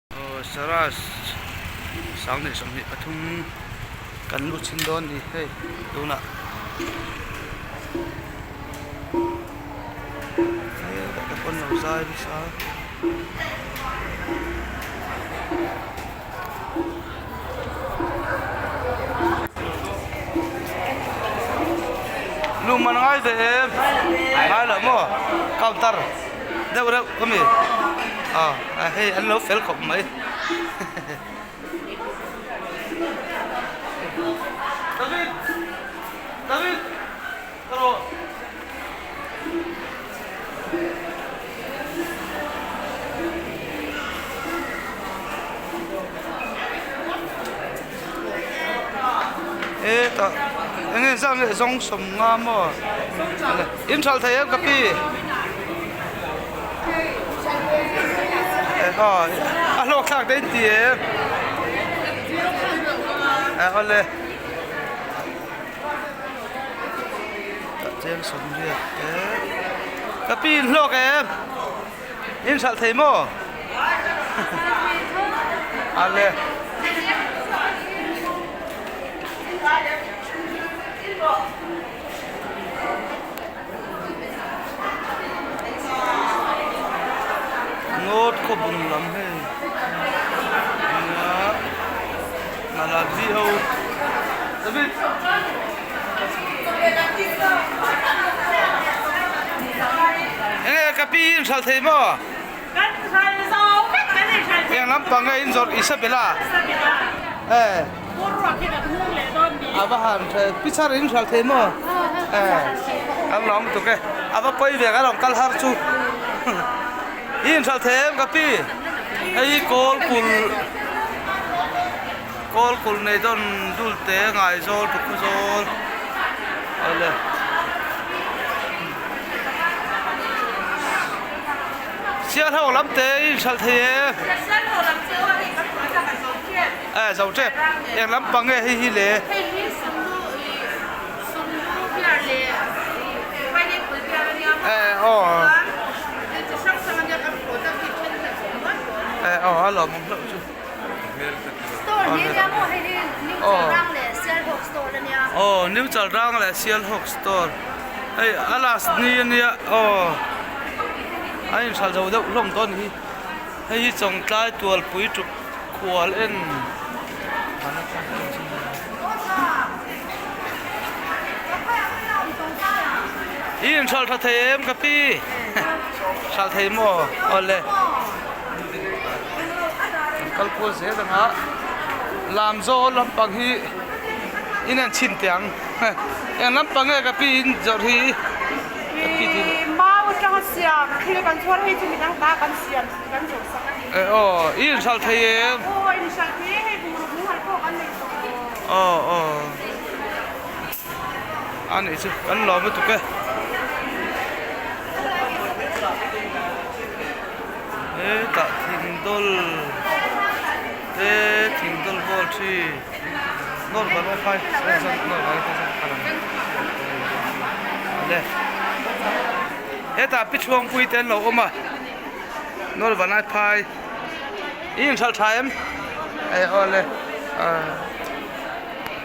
Aw Saras 2023 kan lut chhin dawn ni hei tunah hetah te pawn lo zai nasa. Lum an ngai ve em? Ngai lo maw? Counter deuh reuh ka mi. Aw hei an lo fel khawp mai. David! David! Ka rawh. Hetah eng nge zat nge zawng sawm nga maw in hralh thei em ka pi aw a hlawk thlak te in ti em awle. Cheng sawmriat te ka pi in hlawk em in hralh thei maw ale ngawt khaw bung lam hei nia hnah zi ho David enge ka pi in hralh thei maw eng lampang nge in zawrh Isabella eh a va han tha pichar in hralh thei maw eh an lawm lutuk e a va pawi ve ka rawn kal har chu i in hralh thei em ka pi hei hi kawl kul kawl kul nei dawn dul te ngaizawl tukhu zawl awle. Sialhawk lam te i inhralh thei e. Eh zo tep eng lampang nge hei hi le. Hei hi sumlu i sumlu beer leh i pineapple beer a nia maw. Eh aw. Chuan thil chi hrang hrang a nia kan product hi thenkhat awm nual tawh a ni. Eh aw a lawmawm hlauh chu. Store ni nia maw hei hi New Chalrang leh Sialhawk store a nia. Aw New Chalrang leh Sialhawk store hei a last ni a nia aw a inhralh zo deuh hlawm tawh a ni hi hei hi Chawngtlai Tualpui tuk khual en i inhralh tha thei em ka pi hralh thei maw awle. Kan kal kual zel ang a Lamzawl lampang hi in an chhin teh ang eng lampang nge ka pi in zawrh hi ka pi ti Ih mau atanga siam thil kan chhuar hei chu midang ta kan siam kan zawrh sak a ni. Eh aw i inhralh thei em? Aw inhralh thei e hei bungraw mumal pawh kan nei tawh. Aw aw a nih chu kan lawm lutuk e. Hetah thing dawl te thing dawl ball thi nawr ban a khai nawr ban a khai le hetah pi chhuangpui te an lo awm a nawr ban a phai i inhralh tha em eh awle ah.